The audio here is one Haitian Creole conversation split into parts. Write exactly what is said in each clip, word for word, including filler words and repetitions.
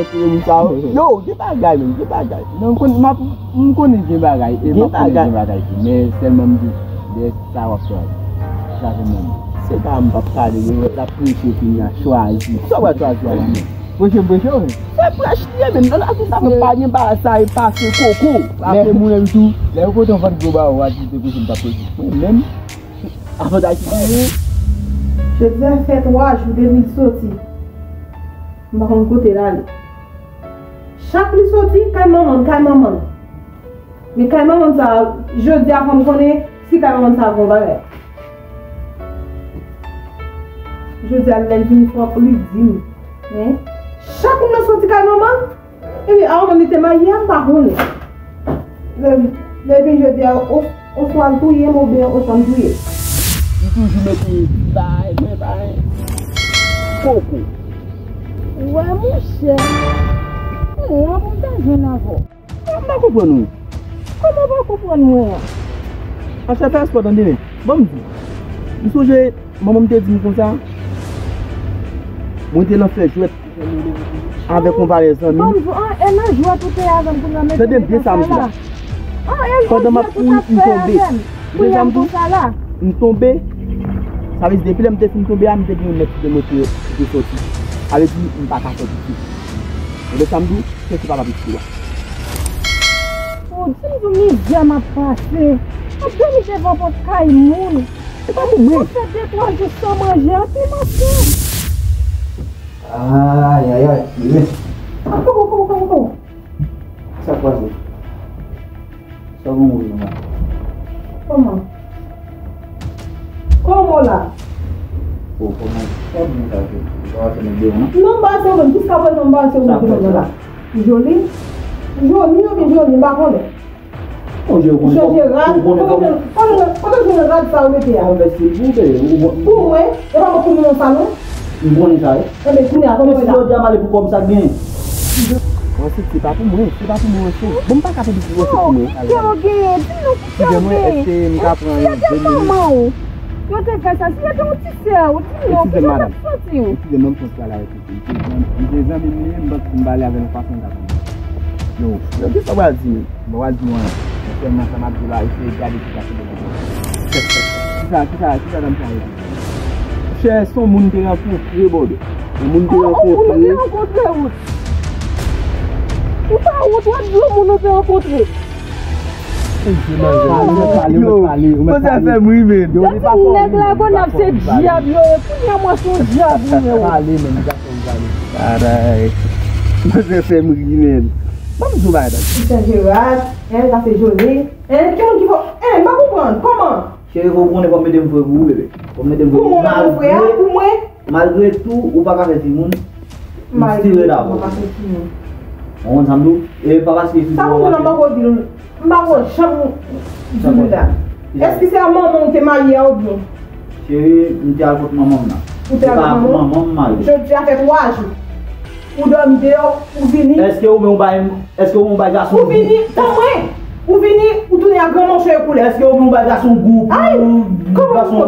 Yo, gen bagay, men, gen bagay. Non, m konn, m ap, m konnen gen bagay, e m ap konnen gen bagay tou, men sèlman m di, dèyè sa w ap fè, sa se menm. Se pa m p ap pale, yo, l ap preche kounye a, chwazi. Sa w ap chwazi a la menm? Preche, preche, wi. Se prèch li ye, menm. Nan lavi sa, mwen pa gen bagay sa, e pase koko. Pase mwen menm tou. Lè yo pote yon vant gwo ba ou, w a di se preche m t ap preche. Mwen menm, avantaj ki genyen. Jodi a fè twa jou depi l soti. M pa konn kote l ale. Chak li soti, kay manman l, kay manman l. Men kay manman l sa, jodi a fò m konnen si kay manman l sa gon bagay. Jodi a lè l vini fò li di m. Men, chak moun nan soti kay manman l, epi a manman li te marye a, m pa konnen. Lè, lè vin jodi a, o-, oswa l touye m oubyen oswa m touye. M toujou mete bay, mwen bay. Koko. Wè, monchè. E la pou m ta jwenn avè w. M pa konprann ou. Kòman w pa konprann mwen an? Achte paspò tande men. Ban m di. M sonje manman m te di m konsa. Mwen te nan fè jwèt avèk yon valè zanmi m. Ban m di w, an, e nan jwèt ou te avè m kounye a, men tande byen sa m di la. Pandan m ap kouri, m tonbe. Ou tande sa m di w? M tonbe. Sa vle di, depi lè m te fin tonbe a, m te gen yon nèg ki te montre ki te soti. Sa vle di, m pa ka fè pitit. Ou tande sa m di w? Chèche papa pitit ou a. Ou di m di w mizè m ap pase. M ap dòmi devan pòt kay moun. Se pa pou mwen. Mwen fè de twa jou san manje, anpil manje. Ay, ay, ay, men. Kòman, kòman, kòman, kòman? Sa k pase? Sa w gen w la? Kòman? Kòman w la? O, kòman? Sa w gen sa ke? Ou pa wè se mwen devan? Non, m pa wè se mwen. Jiskaprezan, m pa wè se mwen devan la. Joli? Joli oubyen joli, m pa konnen. Monchè, ou konnen kòman, ou konnen kòman. Kote w jwenn rad sa ou mete a? Konvèsi pou w peye. Pou mwen, e pa mwen pou moun sa non. M konnen sa, wi. Enben, kounye a, kòman sa? Jodi a m ale pou kòb sa k genyen. Mwen se, se pa pou mwen, se pa pou mwen, se. Bon, m pa ka pou di pou mwen, se pou mwen. Ki kè w genyen? Di m non ki kè w genyen. Èske m ka pran yon de minit? Yo te fè sa, si yo te yon ti sè ou, di m non, ki jan w t ap santi w? Eskize m, m pran travay. Li se zanmi m li ye, m panse m pale avè l yon fason m ta konn. Yo, yo, kisa w pral di? M pa pral di w anyen. Men sèlman sa m ap di w la, eseye gade kisa ki devan w. Kisa, kisa, kisa dam sa ye? Chè, se yon moun te rankontre, brother. Yon moun te rankontre. Yon moun te rankontre, ou. Ou pa wont, w ap di yon moun ou te rankontre. Pale, pale, pale, pale. Yo, pale, pale. Yo, nèg la gon ap se dyab yo ye. Kounye a mwen se yon dyab ou ye. Pale, men, gason, pale. Aray. Mwen se fè m ri, men. Ban m di w bagay, tande. Misye Gerard, hein, sa se Jolie. Hein, ki moun ki fò, hein, m pa konprann. Kòman? Cheri, fò w konnen fò m mete m fre pou ou, bebe. Fò m mete m fre pou ou. Pou mwen, pou mwen. Malgre tou, ou pa ka fè timoun, m still love ou. Ou konprann sa m di w? E pa paske fi sa pou mwen, m poko di l, m poko janm di l la. Èske se a manman w te marye a oubyen? Cheri, m te al kot manman m nan. Ou te al kot manman w? E pa manman m marye. Jodi a fè twa jou. Ou dòmi deyò, ou vini. Èske ou menm ou bay, èske ou menm ou bay gason gou? Ou vini, tann mwen. Ou vini, ou tounen ak granmoso e koulè. Èske ou menm ou bay gason gou pou gason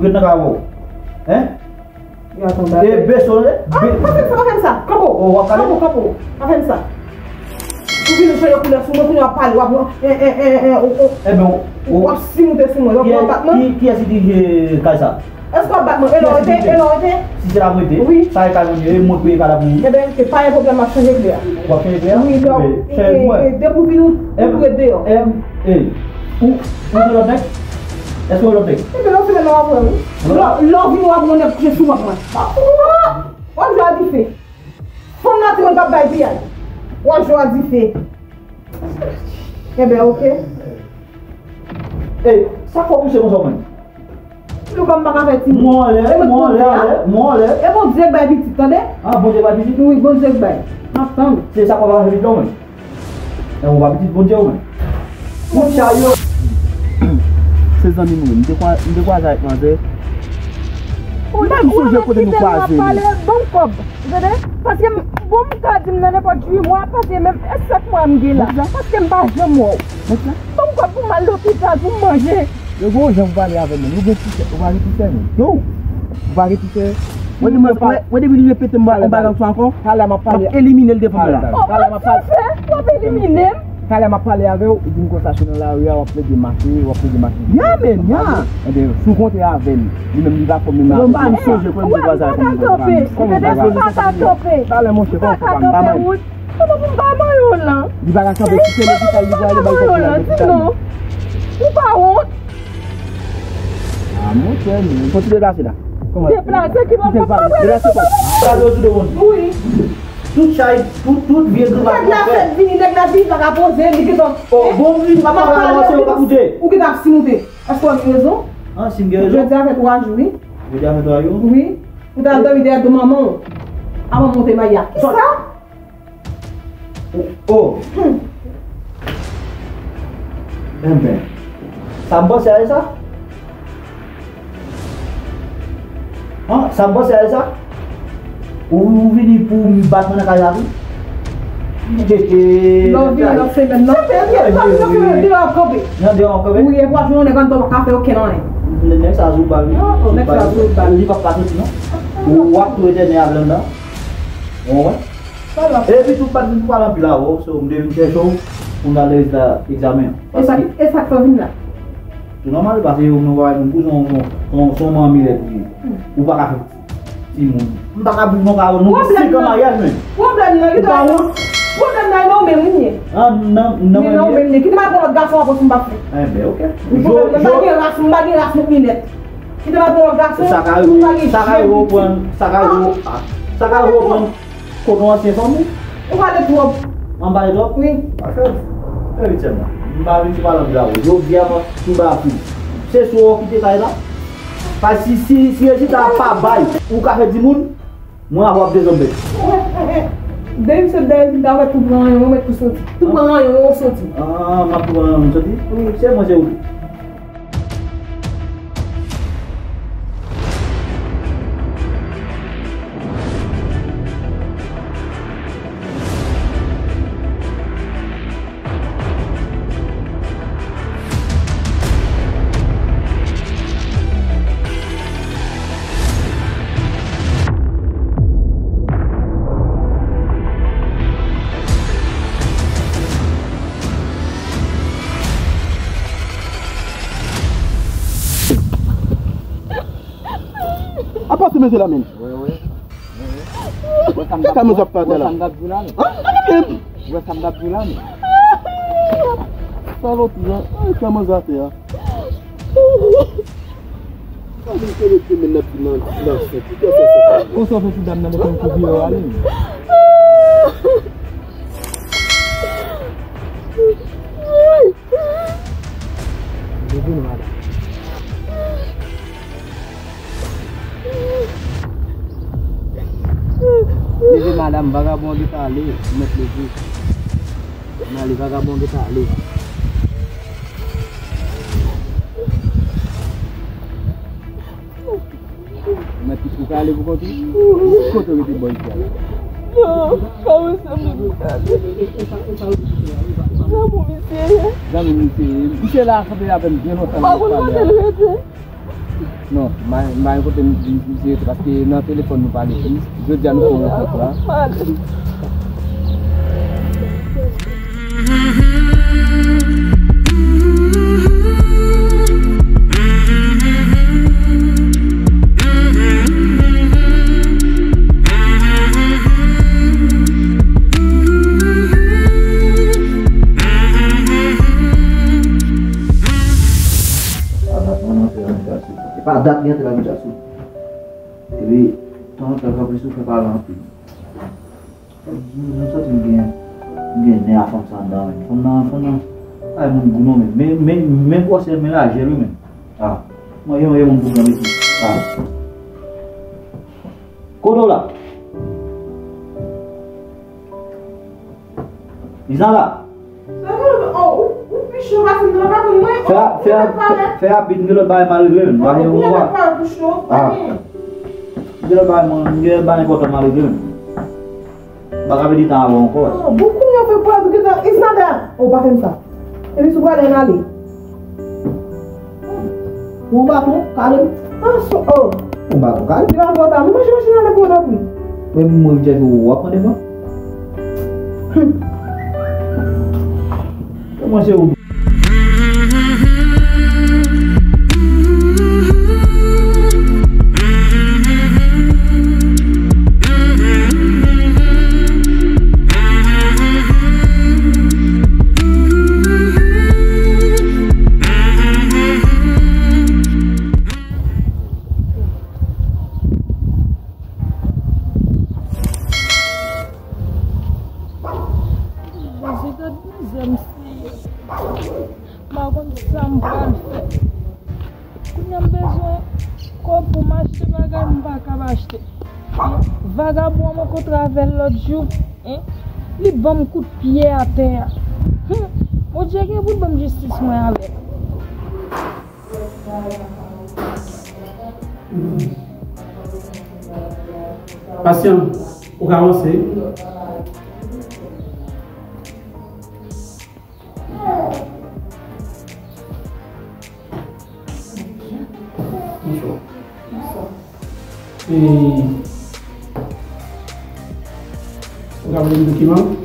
ret nan kay avè w? Hein? E beso, le. Ah, pa fè m sa, pa fè m sa. Kanpo. Oh, w ap pale? Kanpo, kanpo. Pa fè m sa. Ou vin chanje koulè sou mwen, kounye a w ap pale, w ap, eh, eh, eh, eh, oh, oh. Ebyen, w ap simoute sou mwen, w ap bat mwen. Ki, kiyès ki dirije kay sa? Èske w ap bat mwen? E lè w rete, e lè w rete? Si se la verite, wi. Sa e kay mwen ye, mwen peye kay la pou ou. Ebyen, se pa yon pwoblèm, m ap chanje klè a. W ap chanje klè a? Wi, lè w, e, e, depi w vin ou, ou ret deyò. M, e, ou, ou se lòt nèg? Èske w lòt nèg? Ebyen, lòt semèn nan w ap wè, wi. Lè, lè w vin ou ap wè yon nèg kouche sou vant mwen. W ap jwe a dife. Fanm natirèl p ap bay piyay. W ap jwe a dife. Enben, oke. Ey, sa k fè w pouse konsa w menm? Ou kwè m pa ka fè timoun? Mwen anlè, mwen anlè, mwen anlè. E Bondye k bay pitit, tande? Ah, Bondye bay pitit? Wi, Bondye k bay. M ap tann. Se sa k w ap fè pitit la w menm? E ou pa pitit Bondye ou menm? Kout chay yo. Se zanmi m wi, m te kwa-, m te kwaze avèk manzè. M pa m sonje kote nou kwaze menm. Ban m kòb, ou tande? Paske m, bon, m ka di m nan nenpòt uit mwa, paske menm e sèt mwa m gen la. Paske m pa janm wè w. Ban m kòb pou m al lopital, pou m manje. Yo, gon jan pou pale avè m menm. Yo gen ti sè, ou pa gen ti sè menm. Yo, ou pa gen ti sè. Mwen di mwen, mwen, mwen depi li repete m yon bagay konsa ankò, talè m ap pale. M ap elimine l devan mwen la. Talè m ap pale. Kòman w ap elimine m? Talè m ap pale avè w, ou di m konsa se nan lari a, w ap plede mache, w ap plede mache. Ya, men, ya. Ebyen, si w kontre avè m, li menm li pa fò menm avè m. Mwen pa sonje kòm se konsa. Ou pa ka kanpe. Ou pa ka kanpe. Talè, monchè, kòman w fè pa m pa mal? Kòman pou m pa manyen w lan? Li pa ka kanpe, kite lopital, li prale, ba l kòb pou l al lopital. Ou pa wont? Ah, monchè, men. Fò ti deplase la. Deplase ki bò? Deplase kò. Sa yo sou do moun. Wi. Tout chay, tout, tout vye granma. Nèg la fèk vini, nèg la vini, pa ka poze, li gentan. Oh, bon, vini, pa ka avanse, ou pa koute. Ou gentan ap simoute. Èske w gen rezon? Ah, si m gen rezon. Jodi a fè twa jou, wi. Jodi a fè twa jou? Wi. Ou ta dòmi dèyè do manman w. Avan monte maya. Kisa? Oh. Enben, sa m panse a e sa? An, sa m panse a e sa? Ou, ou vini pou m bat mwen nan kay la tou? Lè w vini lòt semèn nan. Lè w vini lòt semèn nan, deyò ap kanpe. Nan deyò ap kanpe? Wi, epi w ap jwenn yon nèg anndan w pa ka fè okenn anyen. Nèg sa sou bal, wi. Nèg sa sou bal. Li p ap ka soti non. Ou ap tou etènèl avè l anndan. Ou konprann? Epi tou, m pa t vin pou pale anpil avè w, so, m te vin chèche w pou n al rezilta egzamen an. E sa, e sa k fè w vin la? Tou nòmal, paske yo, nou pa wè moun pou se yon, se yon, se yon manmi lèd ou ye. Ou pa ka fè timoun. M pa ka viv nan kay nou, nou gen senk an maryaj, men. Pwoblèm nan, ou pa wont? Pwoblèm nan, e nan ou menm li ye. Ah, nan, nan mwen li ye? Nan ou menm li ye. Kite m al pran lòt gason ankò si m pa fè. Enben, oke. Pwoblèm nan, m pa gen ras, m pa gen ras mwen ki nèt. Kite m al pran lòt gason, sa ka, ou pa gen sa ka jèn reprann, sa ka re-, ah, sa ka reprann. Kote w ansyen fanm ou? Ou pale twòp. An pale twòp? Wi. Fè, fè vit sèlman. M pa vin sou pale anpil avè w. Jodi a, m ap tou ba fi. Se sou ou kite kay la. Paske si, si, si rezilta a pa bay, ou ka fè di moun, mwen avè w ap dezòm bèt. Depi se dèyè rezilta, ou mèt tou pran yon, ou mèt tou soti. Tou pran yon, ou soti. Ah, m ap tou pran yon, m soti? Wi. Se mwen, se ou. Apa se mesye la menm? Wi, wi. Wi, wi. Wè sa m t ap, wè sa m t ap di w la, men. Wè sa m t ap di w la, men. Salopri, an. Ay, kòman zafè a? Sa vin kere te men nan, nan, nan sèt. Ki kè sa, sa? Konsa w fè ti dam nan mete yon kou vire w ale. Leve nou, madanm. Leve, madanm, vagabon an gentan ale, ou mèt leve. Ann ale, vagabon an gentan ale. Ou mèt ou ka ale pou kont ou? Kote w rete bò isi a la? Non, pa mwen sanble pou kale. Zanmi misye ye. Zanmi misye ye. Misye la kanpe avè m byen lontan. M pa konn kote l rete. Non, m pa, m pa gen kote m, m, misye rete, paske nan telefòn nou pale plis. Jodi a nou fè yon rankont la. E pa dat li antre la nou dja sou. Epi, tan, tan, tanpri, si w fè pale anpil. M, m santi m gen, m gen nè a fanm sa anndan, men. Fanm nan, fanm nan, ay, moun gou non, men, men, men, men gwosè, men lajè l, wi, men. Ah, mwen, yon, yon moun pou mwen, men, ah. Kote w la? Lizana! Fè, fè, fè rapid, m gen lòt bagay m al regle, men. M gen lòt bagay, m gen lòt bagay enpòtan m al regle, men. M pa ka pèdi tan avè w ankò. Boukou, yon fè pwèl, ou gentan, Lizana! Oh, pa fè m sa. Epi si w prale, ann ale. Yon baton, kale m. Bon, ba, ou ka di la, Pòtaprens, mwen chèche nan Pòtaprens. Mwen, mwen, chèche ou, w ap pran devan. Hum. Kòman se ou? Jezi, gad mizè m siye. M pa konn sa m pral fè. Kounye a m bezwen kòb pou m achte bagay m pa kab achte. Vagabon an mwen kontre avè l lòt jou, en, li ban m kout pye atè a. Hum, Bondye gen pou l ban m jistis mwen avè l. Pasyan, ou ka avanse. Bonswa. E, ou ka voye m dokiman?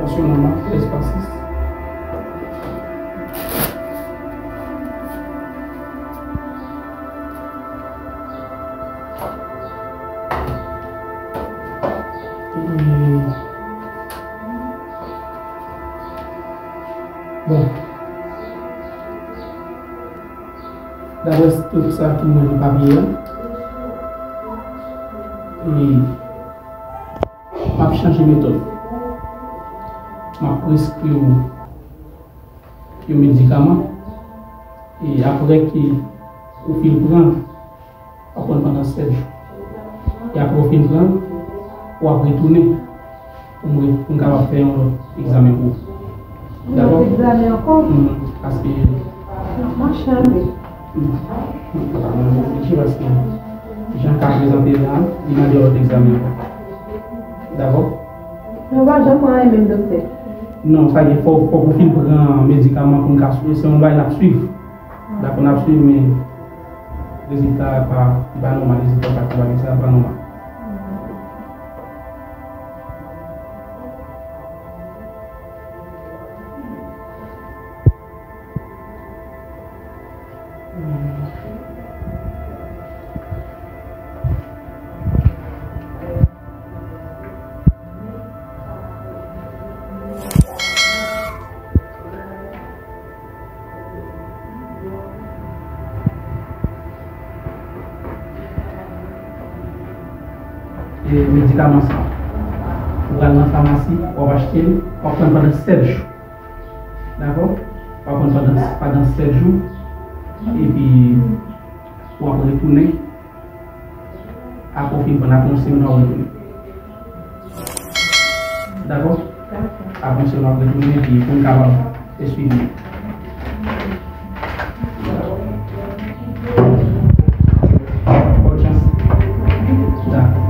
Tansyon nòmal, trèz pa sis. Bon. Daprè tout sa ki mwen nan papye a, e, m ap chanje metòd. M ap preskri w yon medikaman, e apre ke ou fin pran l, w ap pran l pandan sèt jou. E apre w fin pran l, w ap retounen pou mwen, pou m kapab fè yon lòt egzamen pou ou. Yon lòt egzamen ankò? Mhm. Paske non, monchè. Mhm. Mwen reflechi paske jan ka prezante la, li mande yon lòt egzamen ankò. Dakò? Mwen pa janm pran anyen menm, doktè. Non, sa gen, fò, fò pou fin pran medikaman pou n ka swiv, se yon bagay n ap swiv. Dakò, n ap swiv, men rezilta a pa, li pa nòmal, rezilta sa ki sa pa nòmal. E medikaman sa, ou pral nan famasi, w ap achte l, w ap pran l pandan sèt jou. Dakò? W ap pran l pandan, pandan sèt jou, epi w ap retounen. Apre w fin pran l, apre yon semèn, w ap retounen. Dakò? Dakò. Apre yon semèn, w ap retounen, epi pou n kapab eswiv li. Bòn chans. Dakò.